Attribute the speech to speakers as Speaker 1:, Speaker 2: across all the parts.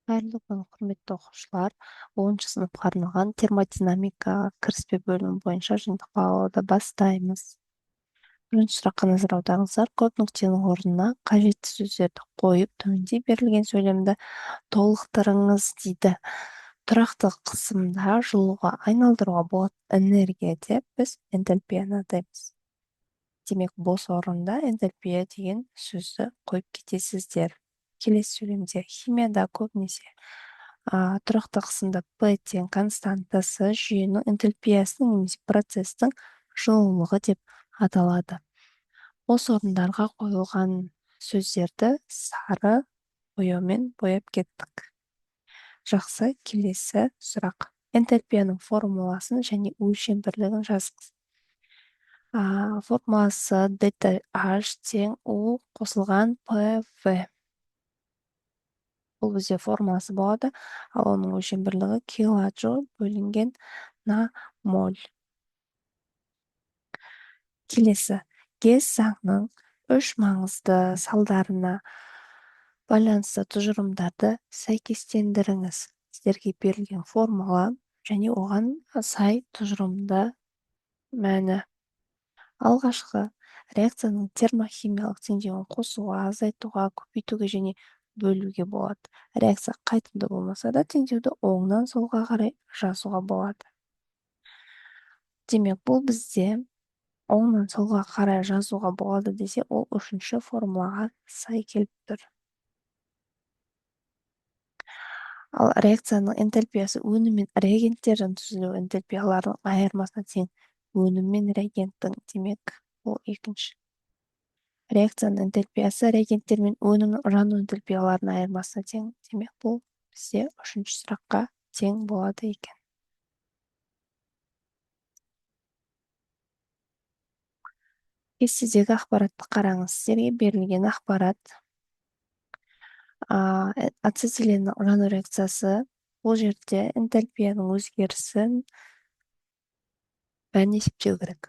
Speaker 1: Қайырлы күн, құрметті оқушылар! 10-сыныпқа арналған термодинамика кіріспе бөлімі бойынша жиынтық бағалауды бастаймыз. Бірінші сұраққа назар аударыңыздар. Көп нүктенің орнына қажетті сөздерді қойып, төменде берілген сөйлемді толықтырыңыз дейді. Тұрақты қысымда жылуға айналдыруға болатын энергия деп біз энтальпияны атаймыз. Демек, бос орында энтальпия деген сөзді қойып кетесіздер. Келесі сөйлемде химияда көбінесе тұрақты қысымда P тең константасы жүйенің энтальпиясының немесе процестің жылулығы деп аталады. Бос орындарға қойылған сөздерді сары бояумен бояп кеттік. Жақсы, келесі сұрақ. Энтальпияның формуласын және өлшем бірлігін жазыңыз. Формуласы дельта H тең U қосылған PV. Бұл бізде формуласы болады, ал оның өлшем бірлігі килоджоуль бөлінген на моль. Келесі, Гесс заңының үш маңызды салдарына байланысты тұжырымдарды сәйкестендіріңіз. Сіздерге берілген формула және оған сай тұжырымды мәні. Алғашқы реакцияның термохимиялық теңдеуін қосуға, азайтуға, көбейтуге және бөлуге болады. Реакция қайтымды болмаса да теңдеуді оңнан солға қарай жазуға болады. Демек, бұл бізде оңнан солға қарай жазуға болады десе, ол үшінші формулаға сай келіп тұр. Ал реакцияның энтальпиясы өнім мен реагенттердің түзілу энтальпияларының айырмасына тең. Өнім мен реагенттің, демек, бұл екінші. Реакцияның энтальпиясы реагенттер мен өнімнің жану энтальпияларының айырмасына тең. Демек, бұл бізде үшінші сұраққа тең болады екен. Кестедегі ақпаратты қараңыз. Сіздерге берілген ақпарат ацетиленнің жану реакциясы, бұл жерде энтальпияның өзгерісін бәрін есептеу керек.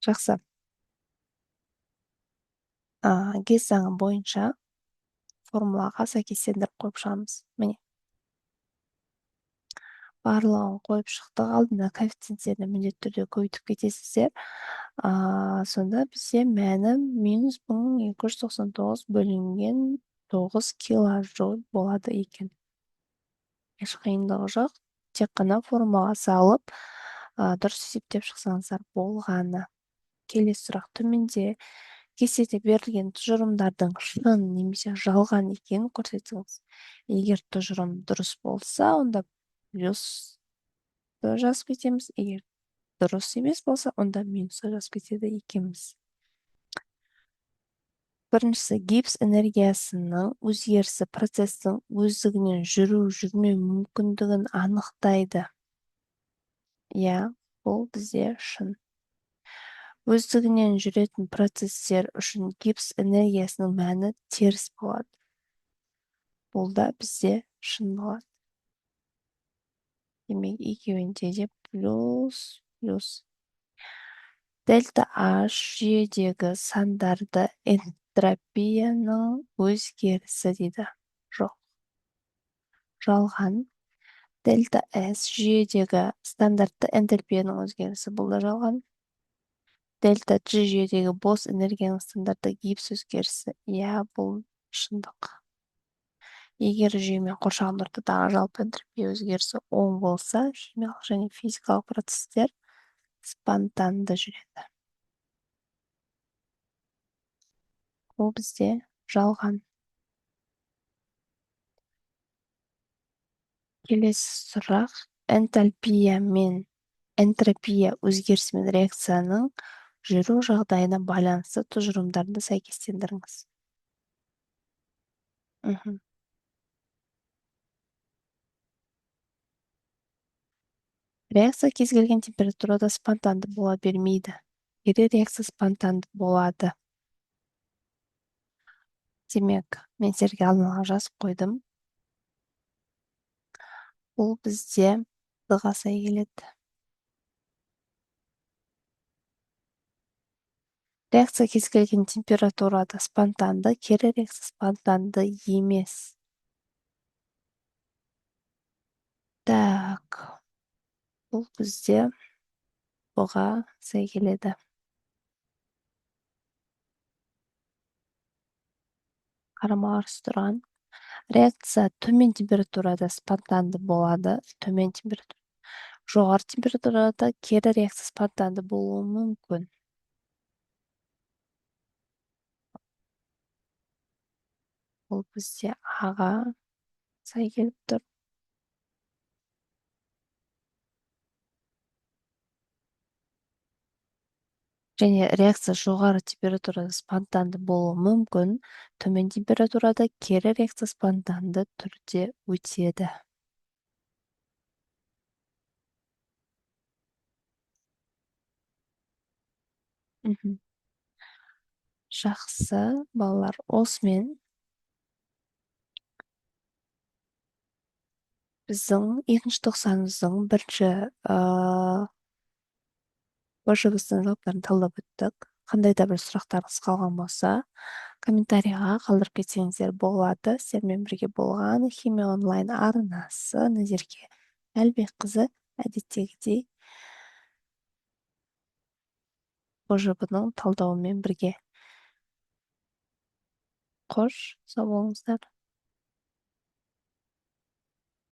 Speaker 1: Жақсы. Гесс заңы бойынша формулаға сәйкестендіріп қойып шығамыз. Міне. Барлығын қойып шықтық. Алдында коэффициенттерді міндетті түрде көбейтіп кетесіздер. Сонда бізде мәні минус 1299 бөлінген 9 килоджоуль болады екен. Еш қиындығы жоқ. Тек қана формулаға салып, дұрыс есептеп шықсаңыздар болғаны. Келесі сұрақ. Төменде кестеде берілген тұжырымдардың шын немесе жалған екенін көрсетіңіз. Егер тұжырым дұрыс болса, онда плюсты жазып кетеміз. Егер дұрыс емес болса, онда минусты жазып кетеді екенбіз. Біріншісі, Гиббс энергиясының өзгерісі процестің өздігінен жүру, жүрмеу мүмкіндігін анықтайды. Иә, бұл бізде шын. Өздігінен жүретін процестер үшін Гиббс энергиясының мәні теріс болады. Бұл да бізде шын болады. Демек, екеуінде де плюс, плюс. Дельта H жүйедегі сандарды энтропияның өзгерісі дейді. Жоқ. Жалған. Дельта S жүйедегі стандартты энтальпияның өзгерісі, бұл да жалған. Дельта G жүйедегі бос энергияның стандартты Гиббс өзгерісі. Иә, бұл шындық. Егер жүйе мен қоршаған ортадағы жалпы энтропия өзгерісі оң болса, химиялық және физикалық процестер спонтанды жүреді. Бұл бізде жалған. Келесі сұрақ. Энтальпия мен энтропия өзгерісімен реакцияның жүру жағдайына байланысты тұжырымдарды сәйкестендіріңіз. Реакция кез келген температурада спонтанды бола бермейді. Кері реакция спонтанды болады. Демек, мен сіздерге алдын ала жазып қойдым. Бұл бізде D-ға сай келеді. Реакция кез келген температурада спонтанды, кері реакция спонтанды емес. Так, бұл бізде бұға сай келеді. Қарама-қарсы тұрған. Реакция төмен температурада спонтанды болады, төмен температура. Жоғары температурада кері реакция спонтанды болуы мүмкін. Бұл бізде А-ға сай келіп тұр. Және реакция жоғары температурада спонтанды болуы мүмкін, төмен температурада кері реакция спонтанды түрде өтеді. Жақсы, балалар, осымен біздің екінші тоқсанымыздың бірінші БЖБ-сының жауаптарын талдап өттік. Қандай да бір сұрақтарыңыз қалған болса, комментарийға қалдырып кетсеңіздер болады. Сіздермен бірге болған Химия онлайн арнасы, Назерке Әлбекқызы, әдеттегідей БЖБ-ның талдауымен бірге. Қош, сау болыңыздар.